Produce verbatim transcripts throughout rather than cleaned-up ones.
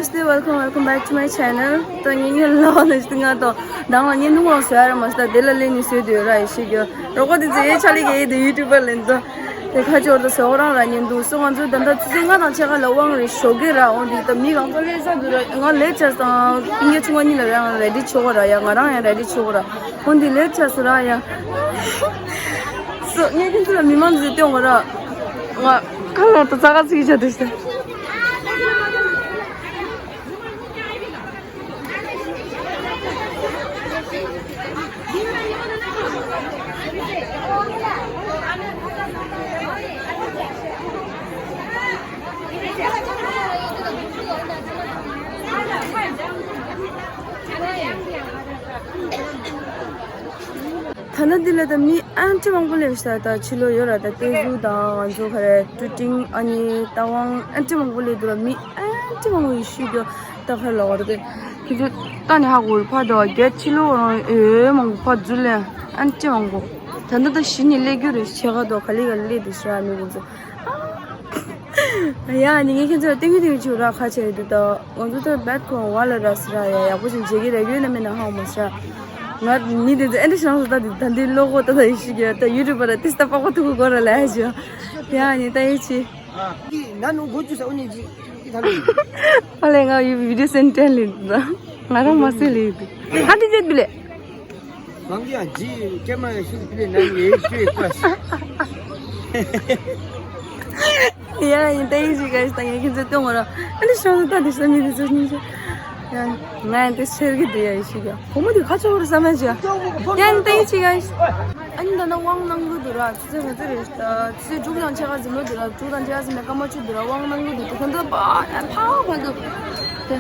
Namaste, welcome, welcome back to my channel. ད་ངེད་ཉལ་ལ་ནས་ང་ད་དང་ལ་ཉལ་འདུག་ལ་བཟོ་ཡ་ར་མ་སྟ་དེ་ལ་ལེན་ནི་བཟོས་དུས་ར་ཡེ་ཤེས་རྒྱུ་རོགས་པ་དེ་ཚོ་ཡེ་ཆ་ལི་གེ་དེ་ཡུ་ཊུབ་པར་ལེན་ད་དེ་ཁ་ཆོར་ད་བཟོ་རང་ར་ཉལ་འདུག་སོ་ང་ཚོ་ད་ད་ཚོ་ང་དང་ཆེ་ཁ་ལ་དབང་རེ་ཞོག་གེ་ར་འོང་དེ་ད་མི་གང་ཚོ་ལས་ས་དུ་ར་ང་ལས་ཆ་སང་པིང་གེ་ཆུང་བ་གཉིས་ལ་ར་ང་རེ་ཌི་ཆོག་ག་ར་ཡ་ང་རང་ཡང་རེ་ཌི་ཆོག་ག་ར་འོང་དེ་ལས་ཆ་སོ་ར་ཡ་སོ་ངེད་ཀྱི་ཚོ་ལ་མི་མང་ཚོ་སྟོན་ག་ར་ང་ཁ་ལོ་ད་ཙག་ག་ཚིག་ཆ་དུ་ཤ། ད་ནི་འདི་ལ་ད་མི་ཨན་ཅི་མང་པོ་སླེབས་ཤག་ད་ཕྱི་ལོགས་ཡོད་ར་ད་ཏེ་ཟུ་དང་ང་ཚོ་ག་རེ་ཀྲུ་ཀྲིང་ཨ་ནི་ཏ་ཝང་ཨན་ཅི་མང་པོ་སླེབས་འདུག་ར། མི་ཨན་ཅི་མང་པོ་ཡིན་ཤུལ་གྱི་ད་ག་རེ་ལབ་དགོས་རེད་དེ། ཁྱེད་ཚོ་ད་ནི་ཧ་གོ་རེད། ཕར་དུ་རྒྱ་ཕྱི་ལོགས་རང་ཡོད་མང་པོ་ཕར་འཛུལ་ལེ་ཨན་ཅི་མང་པོ། ད་ནི་ད་གཞི་ནས་སླེབས་རྒྱུ་རེད། ཕྱེད་ཀ་དོ་ག་ལེ་ག་ལེ་སླེབས་འདུག་ཤག་མི་ཁོང་ཚོ། ཡ་ནི་ངས་ཁྱེད་ཚོར་ཏིང་ངེ་ཏིང་ངེ་བྱེད་ར་ཁ་ཆེ་རེད་འདུག་ད་ང་ཚོ་ད་བད་ཁོང་བ་ལ་ར་སི་ར་ཡ་ཡག་པོ་ཞིག་བྱེད་ཀྱི་རེད་ཡོད་ན་མེད་ན་ཧ་མ་སི་ར། ང་མི་དེ་ཚོ་ཨེ་འདྲ་ཞིག་རང་ཚོ་ད་དེ་ད་འདི་ལོ་གོ་ད་ད་ཡི་ཤི་གི་ད་ཡུ་ཊུབ་པ་ར་ཏི་སི་ད་པག་པ་ཐུག་གི་གོ་ར་ལ་ཡ་ཞུ། ཡ་ནི་ད་ཡི་ཆི། ཨ་ལས་ང་ཡི་བི་ཌིའོ་སེན་ཊར་ལེ་འདུག་ང་རང་མ་སེ་ལེ་འདུག་ཧ་འདི་ཅེ་འདི་ལེ། ལང་ཀི་ཡང་ཇི་ཀེ་མ་ཡང་ཤིན་ཏུ་ཕི་ལེ་ནང་ཡེ་ཤུ་ཡེ་ཀ་ཤི། ཡ་ཡིན་ད་ཡིན་ཞིག་ག་ཞིག་ད་ངས་ཁྱེད་ཚོ་སྟོན་གོ་ར། ཨ་ནི་ཤོག་ད་དེ་ས་མི་དེ་ཚོ་སྙིང་རྗེ། ཡ་ང་ཡང་དེ་ཤེར་གི་དེ་ཡ་ཡིན་ཞིག་ཡ་བུ་མོ་དེ་ཁ་ཆོ་བོར་ས་མ་ཞིག་ཡ་ཡིན་ད་ཡིན་ཞིག་ག་ཞིག་ཨ་ནི་ད་ན་དབང་གནང་གི་འདུག་ར། ཚེ་ང་ཚེ་རེད། ཚེ་དྲུག་དང་ཕྱེད་ཀ་ཟིན་པ་འདུག་ར། དྲུག་དང་ཕྱེད་ཀ་ཟིན་པའི་སྐར་མ་བཅུ་འདུག་ར། དབང་གནང་གི་འདུག་དེ་ཁོང་ཚོ་ཕ་ཕ་ཕ་འདུག་དེ།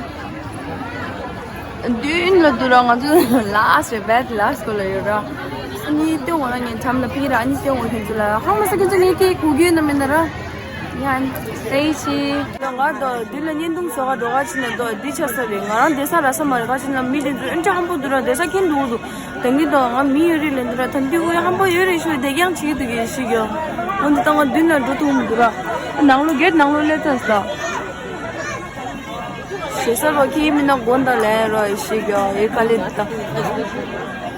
མདུན་ལ་འདུག་ར། ང་ཚོ་ལ་སི་རེད། བད་ལ་སི་སྐོར་ལ་ཡོད་ར། ཨ་ནི་སྟོན་འོ་ར། ངས་འགྲམ་ལ་ཕི་ར། ཨ་ནི་སྟོན་འོ་ཁྱེད་ཚོ་ལ་ཧང་མ་ས་ཁྱེད་ཚོ་ངས་སྐད་གོ་རྒྱུ་ཡོད་ན་མེད་ན་ར། ཡ་ཨ་ནི་ལྟ་ཡི་ཆི། ང་དོ་འདི་ལ་བརྙན་ཐུང་བཟོ་ག་འགྲོ་ག་ཕྱིན་ན་དོ་འདི་ཆགས་ས་རེད། ང་རང་བསྡད་ས་རག་ས་མ་རེད། ག་ཕྱིན་ན་མི་དེ་ཚོ་ཨེ་འདྲ་ཧམ་པོ་འདུག་ར། བསྡད་ས་ཁྱེད་འདུག་འདུག་དེང་གི་དོ་ང་མི་ཡོད་རེད་ལེན་འདུག་ར། ད་འདི་ཀུ་ཧམ་པོ་ཡོད་རེད་ཤོད་དེ་ཀྱང་བྱེད་ཀྱི་འདུག་གས་ཤིག་ཡོ། འོན་ཏེ་ད་ང་མདུན་ལ་འགྲོ་ཐུབ་མི་འདུག་ར། ནང་ལོ་གེད་ནང་ལོ་སླེབས་ཚར་ས། ཞེ་ས་རོ་ཁྱི་མི་ན་དགོན་ད་ལེན་རོ་ཤིག་ཡོ་ཡེ་ག་ལེ་ད།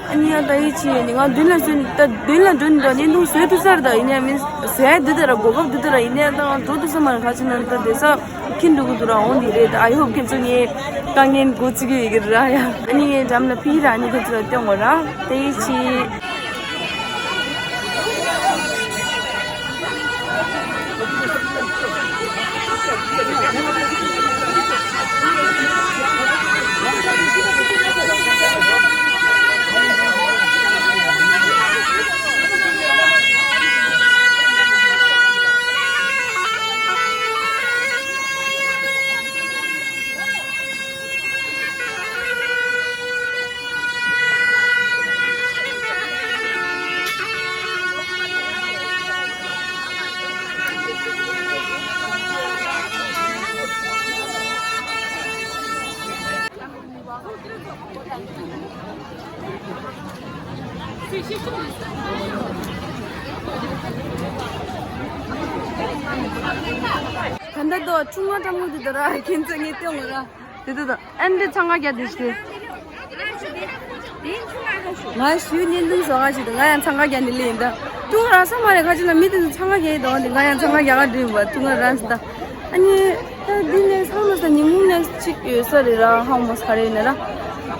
ཨ་ནི་ཡ་ད་ཡི་ཆི་ནི་ང་མདུན་ལ་སོན་ད་མདུན་ལ་འགྲོ་ནི་ད་བརྙན་ཐུང་བཟོས་ཐུབ་ས་རེད། ད་ཡིན་ཡ་མིན་བཟོས་ཡ་འདི་ད་ར་གོ་སྐབས་འདི་ད་ར་ཡིན་ཡ་ད་ང་འགྲོ་ཐུབ་ས་མ་རེད། ག་ཕྱིན་ན་ད་བསྡད་ས། ཁྱི་འདུག་གི་འདུག་ར། འོང་འདི་རེད། ད་ཨའི་ཧོབ་ཁྱེད་ཚོ་ངའི་དཀའ་ངལ་འགོ་ཚུགས་ཀྱི་ཡོད་ཀྱི་ར་ཡ། ཨ་ནི་ངའི་འགྲམ་ལ་ཕི་ར་ཨ་ནི་ཁྱེད་ཚོ་ལ་སྟོན་གོ་ར། དེ་ཡི་ཕྱི། ད་ལྟ་དོ་ཆུང་མ་ཀྲམ་གུ་དེ་དོ་ར་ཁྱེད་ཚོ་ངས་སྟོན་གོ་ར། དེ་དོ་དོ་ཨན་དེ་ཚང་མ་རྒྱ་དེ་ཤི། ང་ཞུ་བརྙན་ཐུང་བཟོ་ག་ཞིག་ཏུ་ང་ཡང་ཚང་ག་རྒྱ་ནི་ལེན་ད། ཀྲུང་ཧྭ་ས་མ་རེད། ཁ་ཅིག་ལ་མི་དེ་ཚོ་ཚང་ག་རྒྱ་ཡི་དོ་འདི་ང་ཡང་ཚང་ག་རྒྱ་ག་འདྲི་བ་ཀྲུང་ཧྭ་རང་ས་ད། ཨ་ནི་ད་འདི་ནས་ཚང་མ་ས་ཉིན་གུང་ནས་ཅིག་ཡོད་ས་རེད་ར། ཧང་མོ་ས་རེད་ན་ར།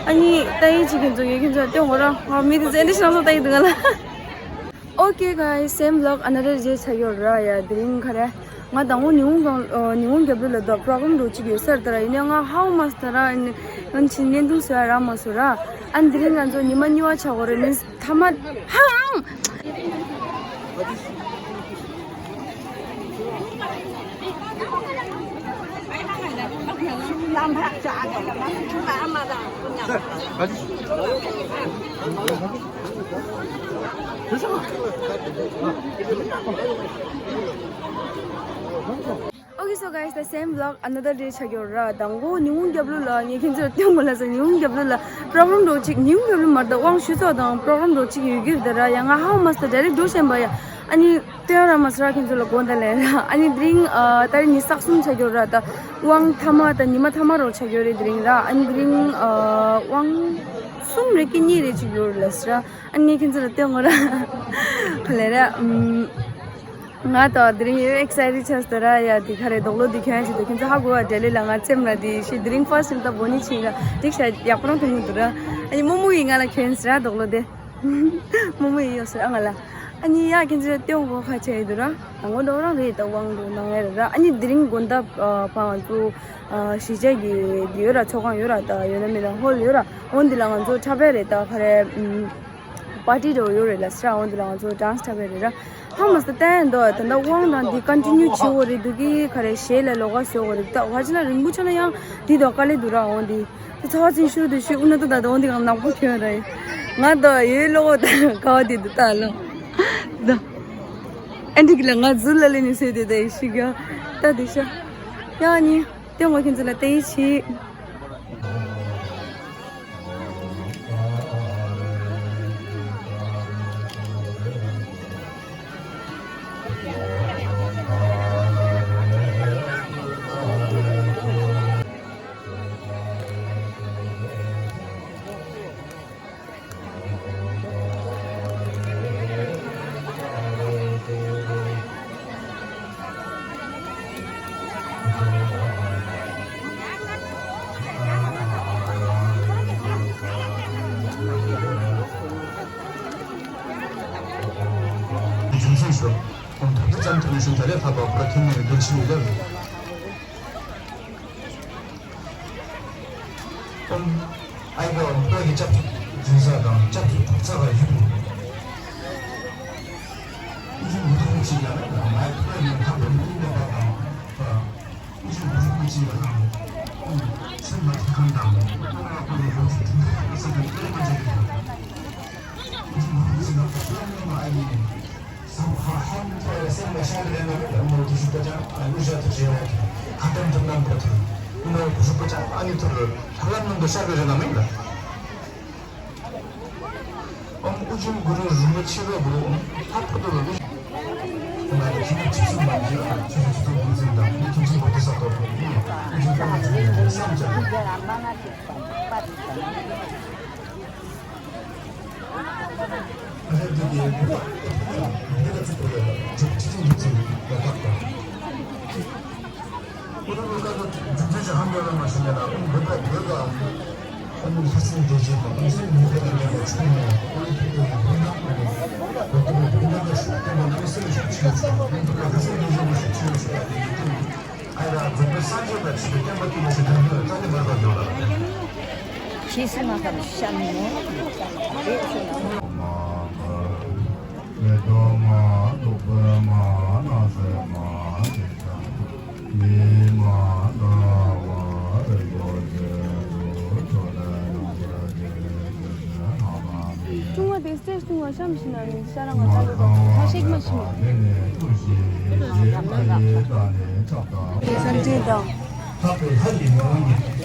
ཨ་ནི་ད་ཡི་ཅིག་གི་འཛུགས་ཡོད་ཁྱེད་ཚོ་སྟོན་གོ་ར། ང་མི་དེ་ཚོ་ཨེ་འདྲ་ཞིག་ལ་སོང་ད་ཡི་དུ་ང་ལ། Okay guys, same vlog another day ཆགས་ཡོད་ར་ཡ། དེ་རིང་ག་རེ། ང་དང་པོ་ཉི་ཧོང་གང་ཉི་ཧོང་རྒྱབ་ལོགས་ལ་དོ་པྲོག་རམ་འགྲོ་གཅིག་ཡོད་ས་རེད་ད་ར། ཡིན་ནའི་ང་ཧང་མ་སི་ད་ར་ཡིན་ནའི་ང་ཕྱིན་བརྙན་ཐུང་བཟོ་ཡ་རག་མ་སོང་ར། ཨ་ནི་དེ་རིང་ང་ཚོ་ཉི་མ་གཉིས་པ་ཆགས་ཡོད་རེད། མིན་སི་ཐ་མ་ཧང་། Okay, so guys, the same vlog another day ཆགས་ཡོད་ར། དང་པོ་ཉི་ཧོང་རྒྱབ་ལོགས་ལ་ངས་ཁྱེད་ཚོར་སྟོན་མོ་ལ་ཟེར། ཉི་ཧོང་རྒྱབ་ལོགས་ལ་པྲོག་རམ་འགྲོ་གཅིག་ཉི་ཧོང་རྒྱབ་ལོགས་མ་རེད་ད། དབང་ཞུས་ཚོགས་དང་པྲོག་རམ་འགྲོ་གཅིག་ཡོད་ཀྱི་རེད་ད་ར། ཡ་ང་ཧང་མ་སི་ད་ཌའི་རེག་འགྲོ་བཞིན་པ་ཡ། ཨ་ནི། ལྟོས་ར་མ་སུ་ར་ཁྱེད་ཚོ་ལ་དགོངས་དག་ལན་ར། ཨ་ནི་དེ་རིང་ཨ་ད་རིང་ཉི་ཤུ་རྩ་གསུམ་ཆགས་ཡོད་ར། ད་དབང་ཐ་མ་ད་ཉི་མ་ཐ་མ་རོ་ཆགས་ཡོད་རེད་དེ་རིང་ར། ཨ་ནི་དེ་རིང་ཨ་དབང་གསུམ་རེད་ཀྱི་གཉིས་རེད་ཅིག་ཡོད་རེད་ལ་སི་ར། ཨ་ནི་ངས་ཁྱེད་ཚོ་ལ་ལྟོས་ངོ་ར་ག་ལེ་ར། ཨམ། ང་ད་དེ་རིང་ཡོད་ཨེག་སའི་ཊེཌ་ཆགས་སོང་ར། ཡ་དེ་ག་རེ་རྡོག་ལོ་དེ་ཁྱོད་ཡང་ཅིག་ད་ཁྱེད་ཚོ་ཧ་གོ་བ་འབྲེལ་ལས་ལ་ང་ཙེམ་ར་དེ་ཤི་དེ་རིང་ཕར་སི་ཊི་ད་བོ་ནི་ཆིང་ར་དེ་ཤ་ཡག་པོ་རང་ཐུང་མི་འདུག་ར། ཨ་ནི་མོ་མོ་ཡིས་ང་ལ་ཁྱོད་ཡང་ཟེར་ར་རྡོག་ལོ་དེ། མོ་མོ་ཡིས་ཡོད་ཟེར་ཨ་ང་ལ། ཨ་ནི་ཡ་ཁྱེད་ཚོ་ལྟོས་ངོ་ཁ་ཆེ་ཡི་འདུག་ར། ང་ངོ་འདྲ་རང་རེད་ད་དབང་འདུག་ནང་ངེ་ར་ར། ཨ་ནི་དེ་རིང་དགོང་དག་ཨ་ཕ་ང་ཚོ་ཨ་གཞིས་ཆགས་ཀྱི་དེ་ཡོད་ར་ཚོགས་ཁང་ཡོད་ར་ད་ཡོད་ན་མེད་ན་ཧོལ་ཡོད་ར། འོ་འདི་ལ་ང་ཚོ་འཁྲབ་པ་རེད་ད་ག་རེ་ཨམ། པར་ཊི་འདྲ་བོ་ཡོད་རེད་ལ་སི་ར། འོ་འདི་ལ་ང་ཚོ་ཌན་སི་འཁྲབ་པ་རེད་ར། ཧ་མ་སི་ད་ལྟ་ཡིན་འདུག་ད་ལྟ་དབང་དང་འདི་ཀོན་ཊི་ནིའུ་བྱེད་འོ་རེད་འདུག་གི་ག་རེ་གཞས་ལ་ལོགས་ཀ་བཟོ་འོ་རེད་ད་བ་ཅི་ལ་རིང་པོ་ཆ་ལ་ཡང་འདི་དང་དཀའ་ལས་འདུག་ར། འོ་འདི་ཚ་བ་ཚིན་ཤུ་དུ་ཤུ་ཨུ་ན་ཏུ་ད་ད་འོ་འདི་གང་ནག་པོ་ཁྱོད་ར་ཡིན། ང་ད་ཡོད་ལོག་འོ་ད་ག་བ་དེ་འདུག་ད་ལོ་ད་ཨན་ཊི་གི་ལ་ང་ཟུར་ལ་ལེ་ནི་སེ་དེ་ད་ཡི་ཤི་ག་ད་དེ་ཤ་ཡ་ནི། ཏེ་ངོ་ཁྱེད་ཚོ་ལ་ཏེ་ཡི་ཆི། རྒྱུ་མཚན་ཞུ། ཁོང་ཐུགས་རྗེ་ཅན་དུ་ནས་ཤིང་ཐ་ལེ་ཐ་པ་པུ་ར་ཐུན་ནས་རྒྱུ་ཆི་ཡོད་ལ། ཨོམ། ཨའི་གོ་ཨོམ་ཕོ་གི་སྐྱབས་སུ་འཛིན་ས་དང་སྐྱབས་སུ་འགྲོ་ས་ལ་ཡུལ་དུ། ཨུ་ཆུ་མུ་ཐུ་ཆི་ཡ་ལ་ང་ཕོ་ཡི་ཁ་བུ་མུ་མ་པ་དང་། ཨུ་ཆུ་མུ་ཐུ་ཆི་ཡ་དང་། ཨུ་ཆུ་མ་ཐུ་ཁང་དང་། ཨུ་ང་ཕོ་ཡི་ཡོངས་སུ་འཛིན་ས་དང་ས་དང་ཀེ་མ་ཇེ་གི་དང་། ཨུ་ཆུ་མུ་ཐུ་ཆི་ཡ་ལ་ཕོ་ཡི་མ་ཨ་ཡི། སེམས་ལ་ཤར་རེ་ན་མི་ལ་མོ་དུ་ཞུ་པ་ཅང་ཨ་ནུ་ཞ་དུ་ཞེ་བ་དུ་ཁ་ཏམ་དུ་ནམ་པ་དུ་མོ་དུ་ཞུ་པ་ཅང་ཨ་ནི་དུ་ལྷ་ལམ་ནང་དུ་ཤར་རེ་ན་མི་ལ། ཨོམ་ཨུ་ཇུམ་གུ་རུ་རུ་མ་ཆི་རོ་གུ་རུ་ཨོམ་ཐ་ཕུ་དུ་ལ་ལུ་ཨོམ་ཨ་ནི་ཁྱི་ནི་ཆི་སུ་མ་ཇི་ཨ་ཆི་སུ་ཆི་ཏོ་གུ་ཛིན་དང་ནི་ཁྱི་ཆི་པོ་ཏི་ས་ཏོ་གུ་ཨོམ་ཨུ་ཇུམ་ཀ་མ་ཇུ་ནི་སམ་ཅ་ལ། ཕྱིས་སུ་ང་ཁ་ཤམ་ནོ། ཆུང་བ་དེ་སྟེ་ཆུང་བ་གཤམ་ཞིག་ན་ནི་ཤ་ར་ང་ཚ་ལོ་དང་ཁ་ཤེག་མ་ཤི་མ། སེམས་ཅན་དང་། ལྷག་པའི་ལྷ་ཡི་ངོ་བོ་ཉིད།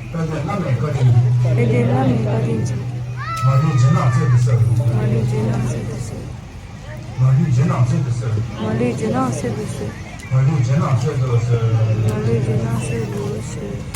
དཔལ་ལྡན་བླ་མའི་བཀའ་དྲིན་གྱིས། དཔལ་ལྡན་བླ་མའི་བཀའ་དྲིན་གྱིས། དཔལ་ལྡན་བླ་མའི་བཀའ་དྲིན་གྱིས། མ་ལུས་རྗེས་གནང་སྩལ་དུ་གསོལ། མ་ལུས་རྗེས་གནང་སྩལ་དུ་གསོལ། མ་ལུས་རྗེས་གནང་སྩལ་དུ་གསོལ། མ་ལུས་རྗེས་གནང་སྩལ་དུ་གསོལ། མ་ལུས་རྗེས་གནང་སྩལ་དུ་གསོལ།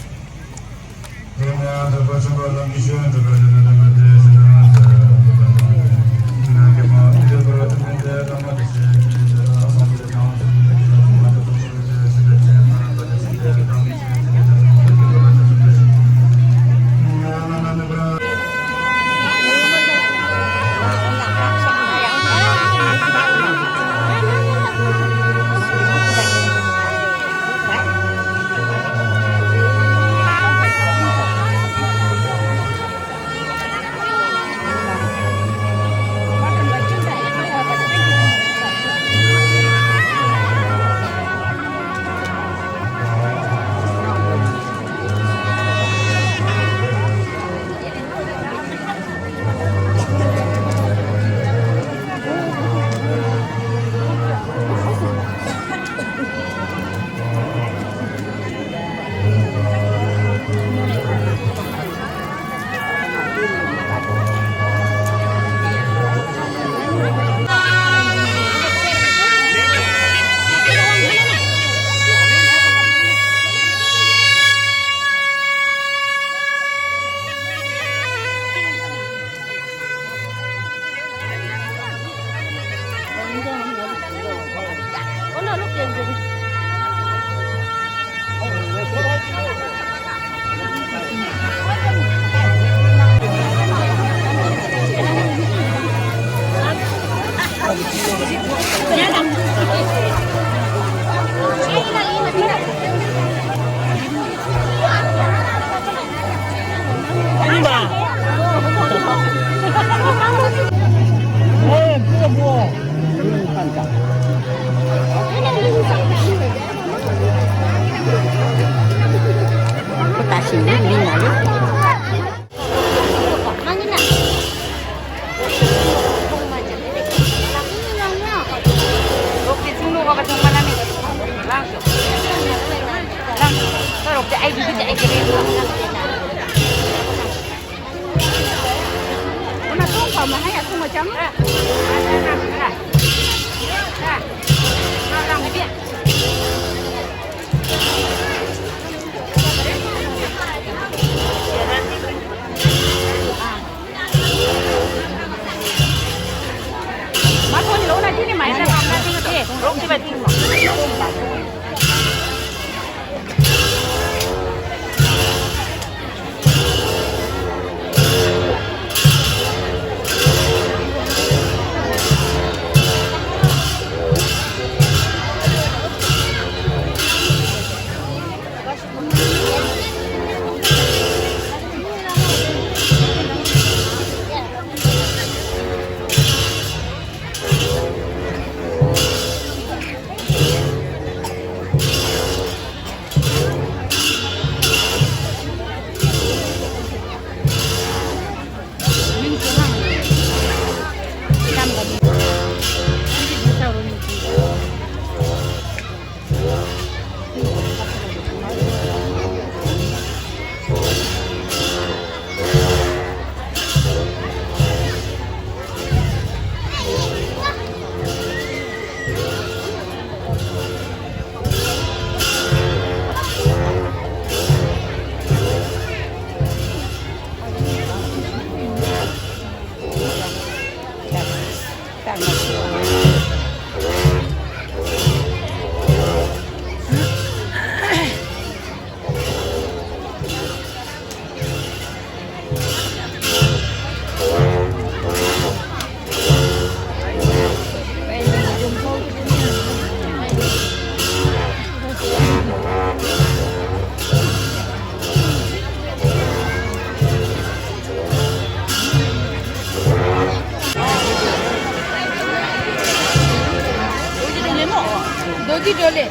རྡོ་རྗེ་སྒྲོལ་ལེ།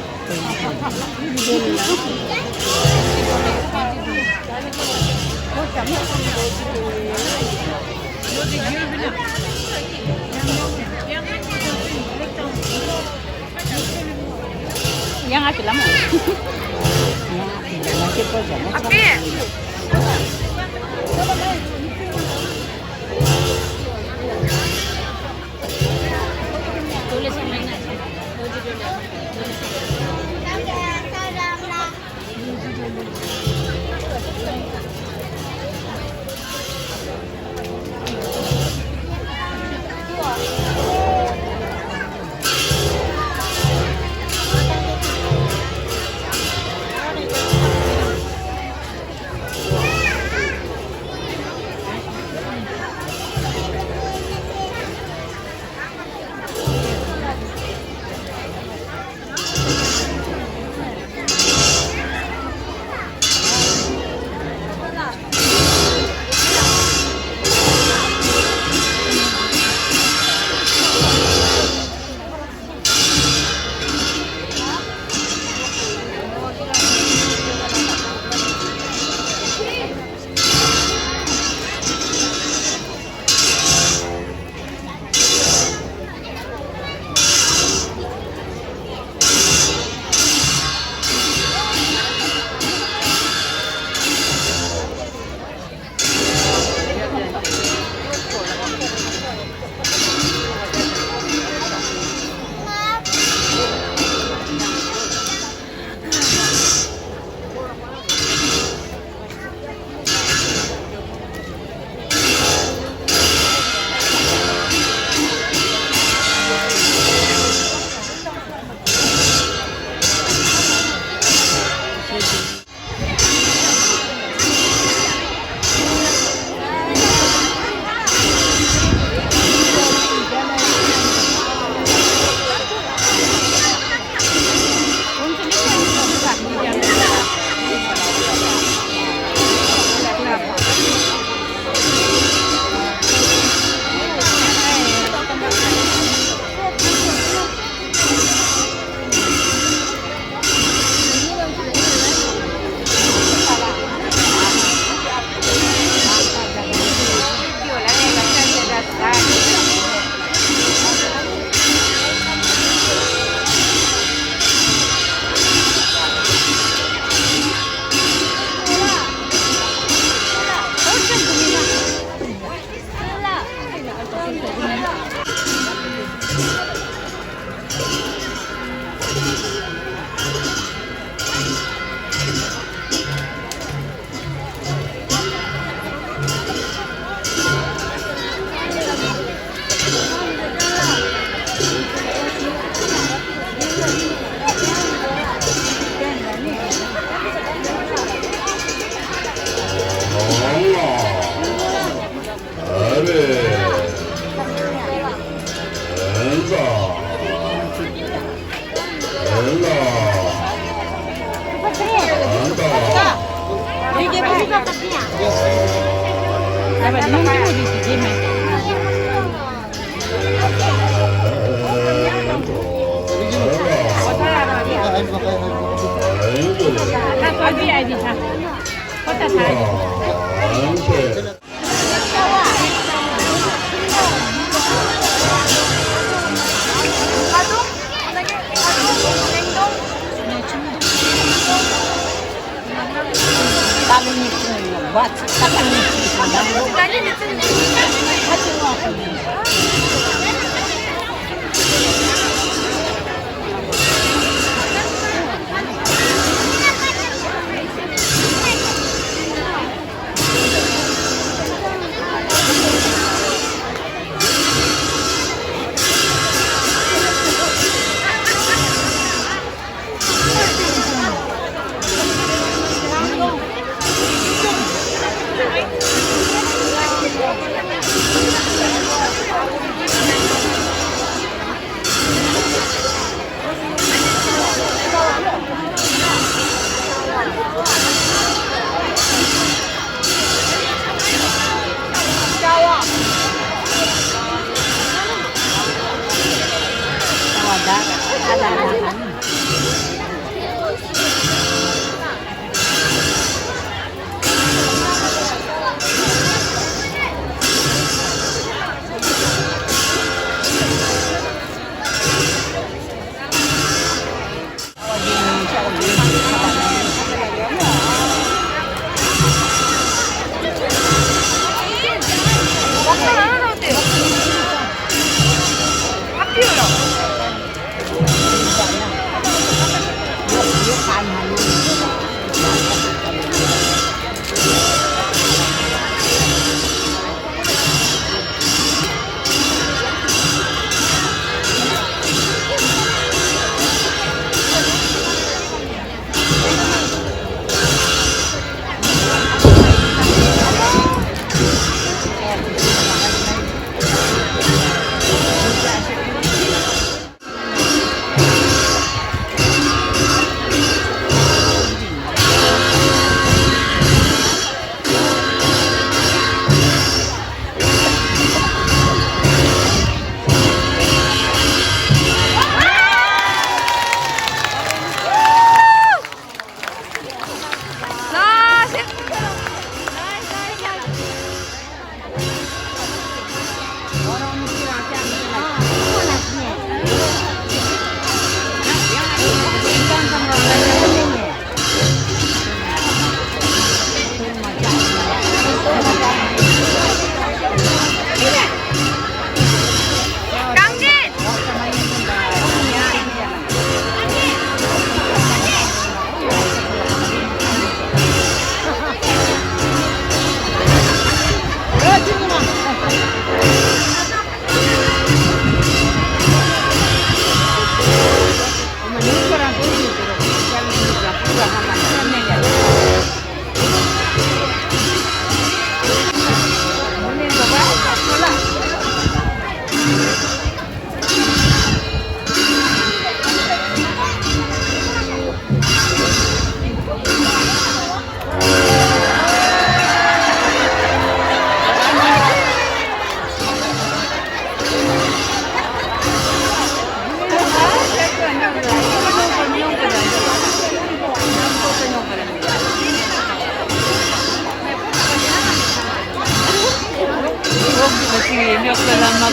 ཡང་ང་ཞིག་ལ་མོ། ཡང་ང་ཞིག་པོ་བྱ་ན་ཨ་ཆ་ཕི།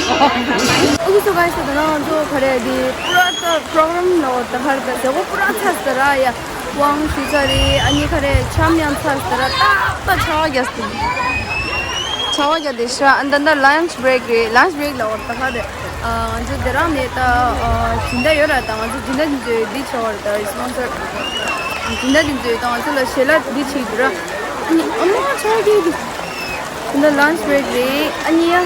Okay, so guys, ད་ང་ཚོ་ག་རེ་འདི་པུ་ར་ད་པྲོག་རམ་ལ་འོ་ད་ག་རེ་ད་ཟེ་གོ་པུ་ར་ཚར་ས་ར་ཡ། དབང་ཞུས་ཚར་རེད། ཨ་ནི་ག་རེ་འཆམ་ཡང་ཚར་ས་ར། ཏག་ཏག་ཆར་པ་བརྒྱབ་སྟེ། ཆར་པ་བརྒྱབ་སྟེ་ཤ། ཨ་ད་ད་ལན་ཆི་བྷི་རེག་རེད། ལན་ཆི་བྷི་རེག་ལ་འོ་ད་ག་རེ། ཨ་ང་ཚོ་དེ་རང་ནས་ད་ཨ་སྦྱིན་བདག་ཡོད་ར། ད་ང་ཚོ་སྦྱིན་བདག་འདི་ཚོས་འདི་བྱས་པ་རེད། ད་སི་པོན་སར། དེ་འདྲ་དེ་ཚོས་ད་ང་ཚོ་ལ་ཞལ་ལག་འདི་བྱེད་འདུག་ར། ཨ་ནི་ཨ་མ་ཆོག་གི་འདུག་དེ་འདྲ་lunch break རེད། ཨ་ནི་ཡ།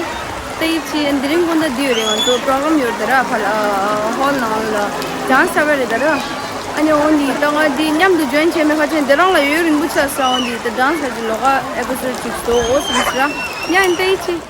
ཏེ་ཡིབ་ཆི་དེ་རིང་དགོང་དག་འདི་ཡོད་རེད། ང་ཚོ་program ཡོད་རེད་ད་ར། ཕ་ལ་hall ནང་ལ་dance གསར་པ་རེད་ད་ར། ཨ་ནི་འོ་འདི་ད་ང་འདི་མཉམ་དུ་join བྱས་མེད་ཁ་ཆེན་དེ་རང་ལ་ཡོད་རིང་པོ་ཆགས་ས། འོ་འདི་ད་dance ག་ཅིག་ལོགས་ཀ་episode གཅིག་བཟོ་འོ་ཟིན་ཟེར་ར། ཡ་ཨ་ནི་ཏེ་ཡིབ་ཆི།